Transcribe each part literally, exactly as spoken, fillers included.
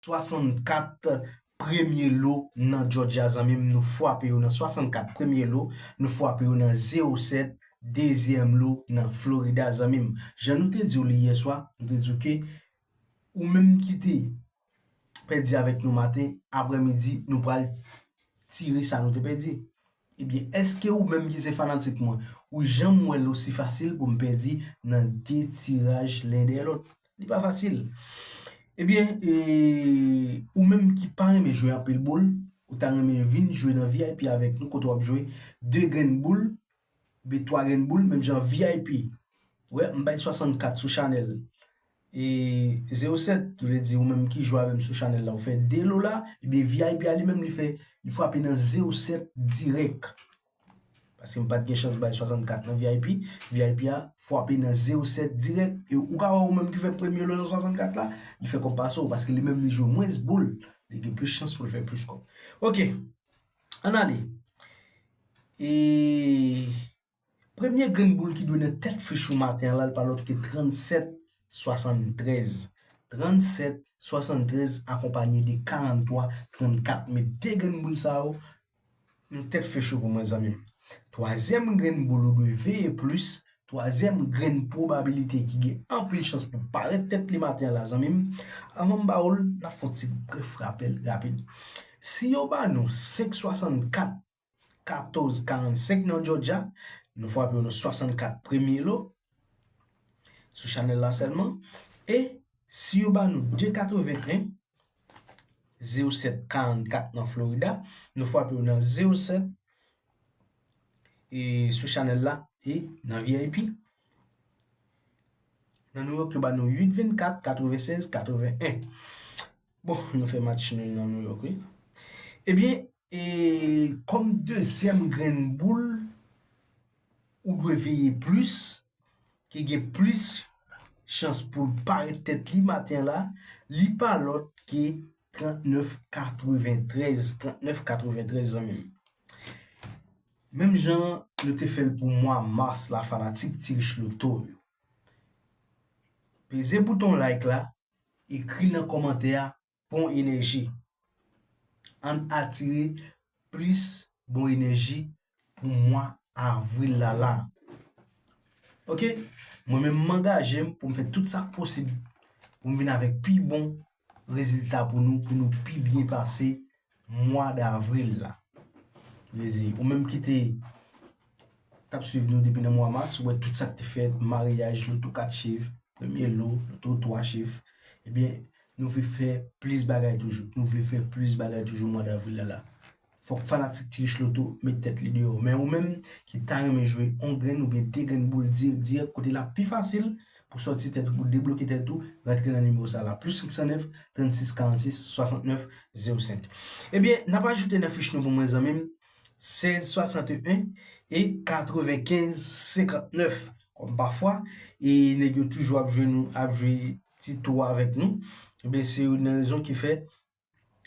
swasannkat premye lo nan Georgia, zanmi m, nou frape yo nan swasannkat premye lo, nou frape yo nan zewo sèt dezyèm lo nan Florida, zanmi m. Jan nou te di w li yè swa, nou te di w ke ou menm ki te pèdi avèk nou maten, aprèmidi, nou pral tire sa nou te pèdi. Ebyen, èske ou menm ki se fanatik mwen, ou janm wè l osi fasil pou m pèdi nan de tiraj len dèyè lòt? Li pa fasil. Ebyen, e, ou menm ki pa renmen jwe anpil boul, ou ta renmen vin jwe nan V I P avèk nou, kote w ap jwe de grenn boul, oubyen twa grenn boul, menm jan V I P. Wè, m bay swasannkat sou chanèl e zewo sèt, vle di ou menm ki jwe avè m sou chanèl la, ou fè de lo la, ebyen V I P a li menm li fè, li frape nan zewo sèt dirèk. Paske m pa t gen chans bay swasannkat nan V I P, V I P a frape nan zewo sèt dirèk. E ou ka wè ou menm ki fè premye lo nan swasannkat la, li fè kòb pase w, paske li menm li jwe mwens boul, li gen plis chans pou l fè plis kòb. Ok, ann ale. E premye grenn boul ki dwe nan tèt fich ou maten an la, l pa lòt ke trannsèt swasanntrèz. Trannsèt swasanntrèz akonpanye de karanntwa trannkat. Met de grenn boul sa yo nan tèt fich ou pou mwen, zanmi m. Twazyèm grenn boul ou dwe veye plis, twazyèm grenn pwobabilite ki gen anpil chans pou parèt tèt li maten an la, zanmi m. Anvan m ba w l, n ap fè yon ti brèf rapèl rapid. Si yo ba nou senk swasannkat, katòz karannsenk nan Georgia, nou frape yo nan swasannkat premye lo, sou chanèl la sèlman. E si yo ba nou de katreven en, zewo sèt karannkat nan Florida, nou frape yo nan zewo sèt, e sou chanèl la, e nan V I P. Nan New York, yo ba nou uit vennkat, katrevensèz, katreven en. Bon, nou fè match nul nan New York, wi. Ebyen, e kòm dezyèm grenn boul, ou dwe veye plis, ki gen plis chans pou l parèt tèt li maten an la, li pa lòt ke trannèf katreventrèz, trannèf katreventrèz, zanmi m. Menm jan nou te fè l pou mwa mas la, fanatik Ti Rich Loto yo. Peze bouton like la, ekri nan kòmantè a bon enèji. Ann atire plis bon enèji pou mwa avril la la. Ok? Mwen menm m angaje m pou m fè tout sa k posib pou m vin avèk pi bon rezilta pou nou, pou nou pi byen pase mwa davril la. Vle di, ou menm ki te t ap swiv nou depi nan mwa mas, ou wè tout sa k te fèt, maryaj, loto kat chif, premye lo, loto twa chif. Ebyen, nou vle fè plis bagay toujou. Nou vle fè plis bagay toujou mwa davril la la. Fòk fanatik Ti Rich Loto met tèt li deyò. Men ou menm ki ta renmen jwe yon grenn oubyen de grenn boul dirèk dirèk, kote l ap pi fasil pou sòti tèt ou, pou debloke tèt ou, rantre nan nimewo sa la, plis senk san nèf, trannsis, karannsis, swasantnèf, zewo senk. Ebyen, n ap ajoute nan fich nou pou mwen, zanmi m, sèz swasanteyen e katrevenkenz senkantnèf. Kòm pafwa, e nèg yo toujou ap jwe nou, ap jwe ti tou avèk nou. Ebyen, se youn nan rezon ki fè,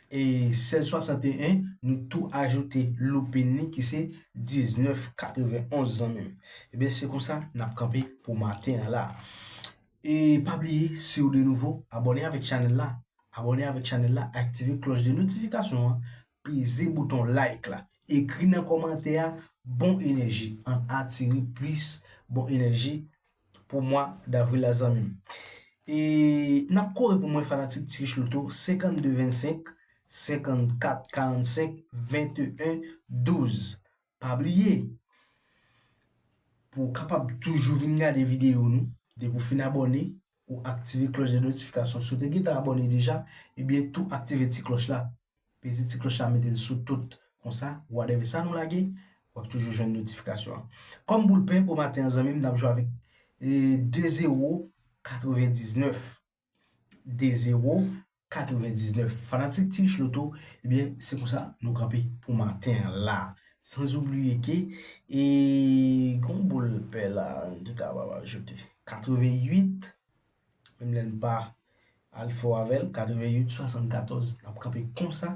e sèz swasanteyen, nou tou ajoute loupin li ki se diznèf katrevenonz, zanmi m. Ebyen, se konsa n ap kanpe pou maten an la. E pa bliye, si w de nouvo, abòne avèk chanèl la. Abòne avèk chanèl la, aktive klòch de notifikasyon an, peze bouton like la, ekri nan kòmantè a bon enèji. Ann atire plis bon enèji pou mwa davril la, zanmi m. E n ap kore pou mwen, fanatik Ti Rich Loto, senkannde vennsenk, senkannkat karannsenk, venteyen douz. Pa bliye, pou w kapab toujou vin gade videyo nou, depi w fin abòne, ou aktive klòch de notifikasyon. Si w te gentan abòne deja, ebyen tou aktive ti klòch la. Peze ti klòch la, mete l sou tout. Konsa, whatever sa nou lage, w ap toujou jwenn notifikasyon an. Kòm boul pen pou maten an, zanmi m, n ap jwe avèk, e, de zewo katrevendiznèf. De zewo katrevendiznèf. Fanatik Ti Rich Loto, ebyen, se konsa nou kanpe pou maten an la. San oubliye ke, e, gon boul pè la, nou te kapab ajoute. Katrevenuit, menm lè n pa al fò avè l, katrevenuit swasannkatòz, n ap kanpe konsa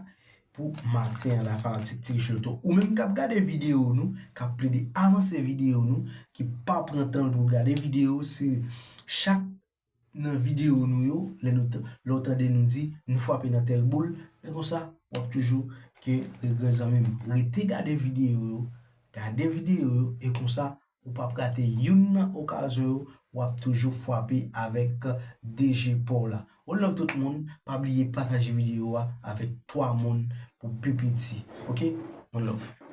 pou maten an la, fanatik Ti Rich Loto. Ou menm k ap gade videyo nou, k ap plede avanse videyo nou, ki pa pran tan l pou gade videyo, se chak nan videyo nou yo, lè nou t- lè w tande nou di nou frape nan tèl boul, men konsa w ap toujou gen regrè zanmi m. Rete gade videyo yo, gade videyo yo e konsa ou p ap rate youn nan okazyon yo, w ap toujou frape avèk D J pa w la. One love tout moun, pa bliye pataje videyo a avèk twa moun pou pi piti. Oke? One love.